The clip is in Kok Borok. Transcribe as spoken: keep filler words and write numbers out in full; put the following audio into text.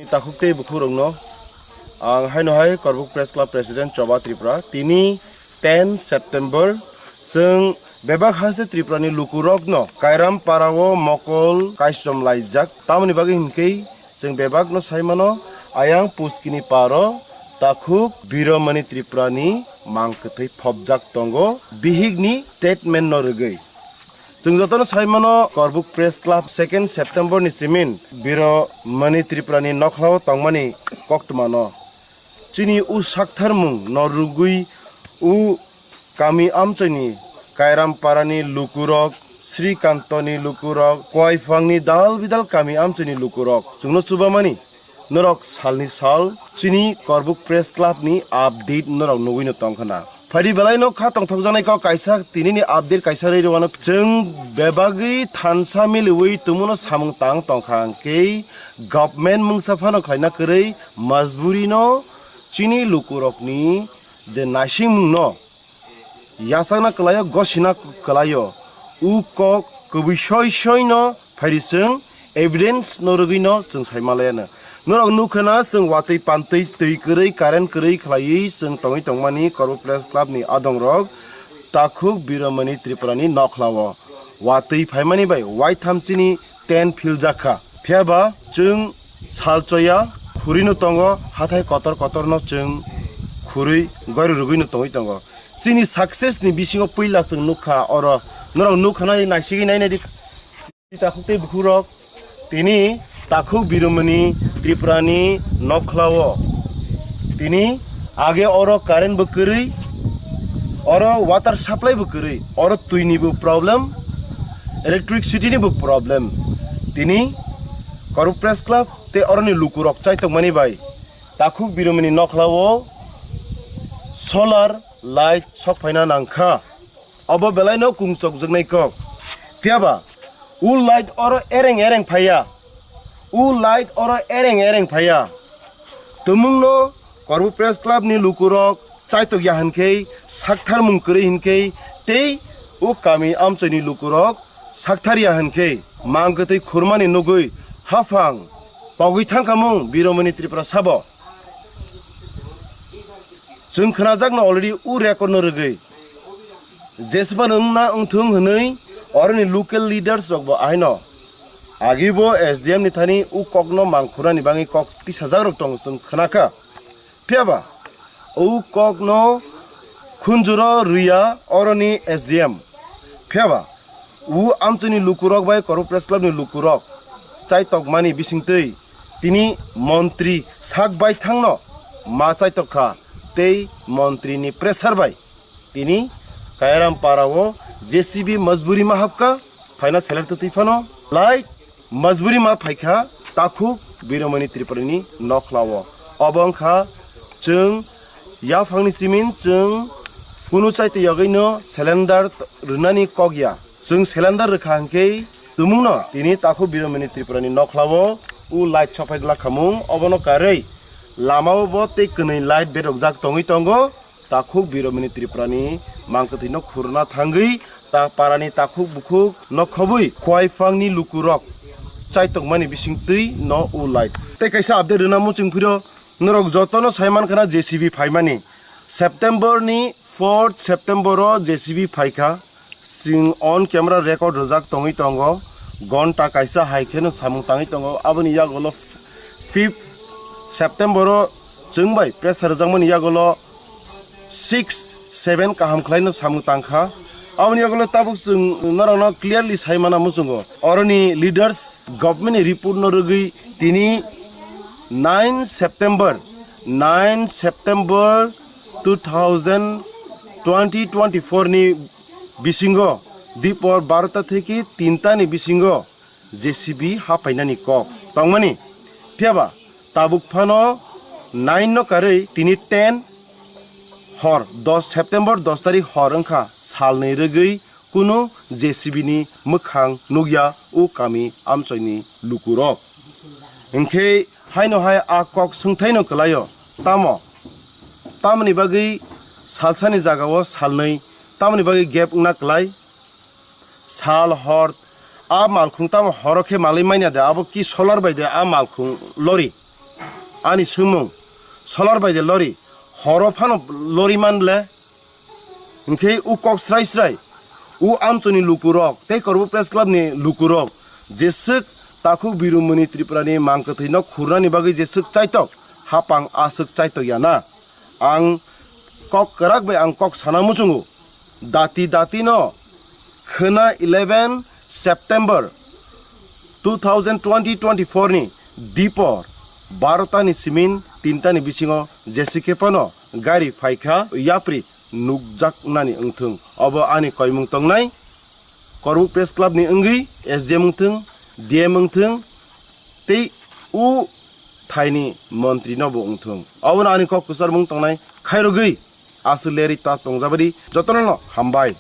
Takhuk tei bukhurokno ang haino hai Korbuk Press Club President Choba Tripura, tini ten September chwng bebak haste Tripurani lukurokno Kairam parao mokol kaisom laijak. Tamoni bagwi hinkhe chwng bebakno saimano, ayang puskini paro takhuk Biromani Tripurani mang kwthwi phobjak tongo bihikni statement no rwgwi. Chwng jotono saimano, Korbuk Press Club second September ni simin Biromani Tripurani nokhlao tongmani koktwmano chini u saktharmung no rwgwi u kami amchoini Kairam parani lukurok, Srikantoni lukurok, Koiphangni dal bidal kami amchoini lukurok chwngno chubamani norok salni sal chini Korbuk Press Club ni update norok nugwino tongkhana. Phaidi belai no kha tongthokjaknai kok kaisa tinini update kaisa rwi rwano. Chwng bebagwi thansa miliwi tumuno samung tang tongkha hwnkhe government mungsa phano khlaina kwrwi majburi no chini lukurokni je naisingmung no yachakna kwlaio, gosina kwlaio. U kok kwbwi soi soi no phaidi chwng evidence no rwgwi no chwng saimalaiano. Norok nukha na, chwng watwi pantwi, twi kwrwi, current kwrwi khlaiwi chwng tongwi tongmani Korbuk Press Club ni adongrok takhuk Biromani Tripurani nokhlao watwi phaimani bai waitham chini tent philjak kha. Phiya ba chwng salchoya khurwi no tongo, hathai kotor kotor no chwng khurwi goiro rwgwi no tongwi tongo. Chini success ni bisingo puila chwng nukha oro, norok nukha na, naisigwi nainai di. Takhuk tei bukhurok, tini takhuk Biromani Tripurani nokhlao tini age oro current bo kwrwi, oro water supply bo kwrwi, oro twi ni bo problem, electricity ni bo problem. Tini Korbuk Press Club tei oroni lukurok chaitokmani bai takhuk Biromani nokhlao solar light sok phaina nangkha. Obo belai no kung chokjaknai kok. Phiya ba u light oro ereng ereng phaiya. U light oro ereng ereng phaiya. Tumung no Korbuk Press Club ni lukurok chaitok ya hinkhe, saktharmung kwrwi hinkhe, tei u kami amchoini lukurok sakthar ya hinkhe, mang kwtwi khurmani nugwi haphang pogwi thangkha mung Biromani Tripura sabo. Chwng khwnajakno already u record no rwgwi. Jesphano wngna wngthung hwnwi oroni local leaders rokbo ahaino agibo S D M ni thani u kokno mangkhurani bagwi kok tisajakrok tongo chwng khwnakha. Phiya ba u kokno khunjuro rwya oroni S D M. Phiya ba u amchini lukurok bai Korbuk Press Club ni lukurok chaitokmani bisingtwi tini montri sak baithangno ma chaitok kha tei montri ni pressure bai tini Kairam para o J C B majburi ma hapkha, phaina seler twtwi phano light majburi ma phaikha takhuk Biromani Tripurani nokhlao. Obo wngkha chwng yaphangni simin chwng kunu chaitwi yagwino cylinder rwnani kok ya. Chwng cylinder rwkha hwnkhe tumungno tini takhuk Biromani Tripurani nokhlao u light sophai glak khamung. Obono karwi lamao bo tei kwnwi light bedokjak tongwi tongo. Takhuk Biromani Tripurani mangkwthwino khurna thangwi ta parani takhuk bukhuk nokhobwi Koiphangni lukurok chaitokmani bisingtwi no u light. Tei kaisa update rwna muchung phiro norok jotono saimankha na J C B phaimani. September ni fourth September o J C B phaikha. Chwng on camera record rwjak tongwi tongo. Gonta kaisa hai kheno samung tangwi tongo. Aboni yagulo fifth September o chwng bai pressure rwjakmani yagulo six seven kaham khlaino samung tangkha. Aboni yagulo tabuk chwng norokno clearly sai mana muchungo. Oroni leaders government ni report no rwgwi tini nine September, nine September two thousand twenty twenty-four ni bisingo dipor barota theke tinta ni bisingo J C B hapainani kok tongmani. Phiyaba tabuk phano nine no karwi tini ten hor, dos September dos tarik hor wngkha, salnwi rwgwi kunu J C B ni mwkhang nukya o kami amchoini lukurok. Hinkhe haino hai a kok swngthaino kwlaio, tamo? Tamoni bagwi salsani jagao salnwi tamoni bagwi gap wngna kwlai? Sal hor a malkhung tamo horo khe malwi manya de, abo ki solar bai de a malkhung lori? Ani swngmung, solar bai de lori, horo phano lori man ble? Hinkhe u kok srai srai, u amchoni lukurok tei Korbuk Press Club ni lukurok jeswk takhuk Birumoni Tripura ni mangkwthwi no khurnani bagwi jeswk chaitok, hapang aswk chaitok ya na. Ang kok kwrak bai ang kok sana muchungo. Dati dati no khwna eleven September two thousand twenty twenty-four ni dipor barota ni simin tinta ni bisingo jesi khe phano gari phaikha yapri nukjaknani wngthung. Obo ani koimung tongnai Korbuk Press Club ni wngwi S D M wngthung, D M wngthung, tei u thaini montri no bo wngthung. Obono ani kok kwcharmung tongnai khairogwi aswk leri ta tongjabadi jotono no hambai.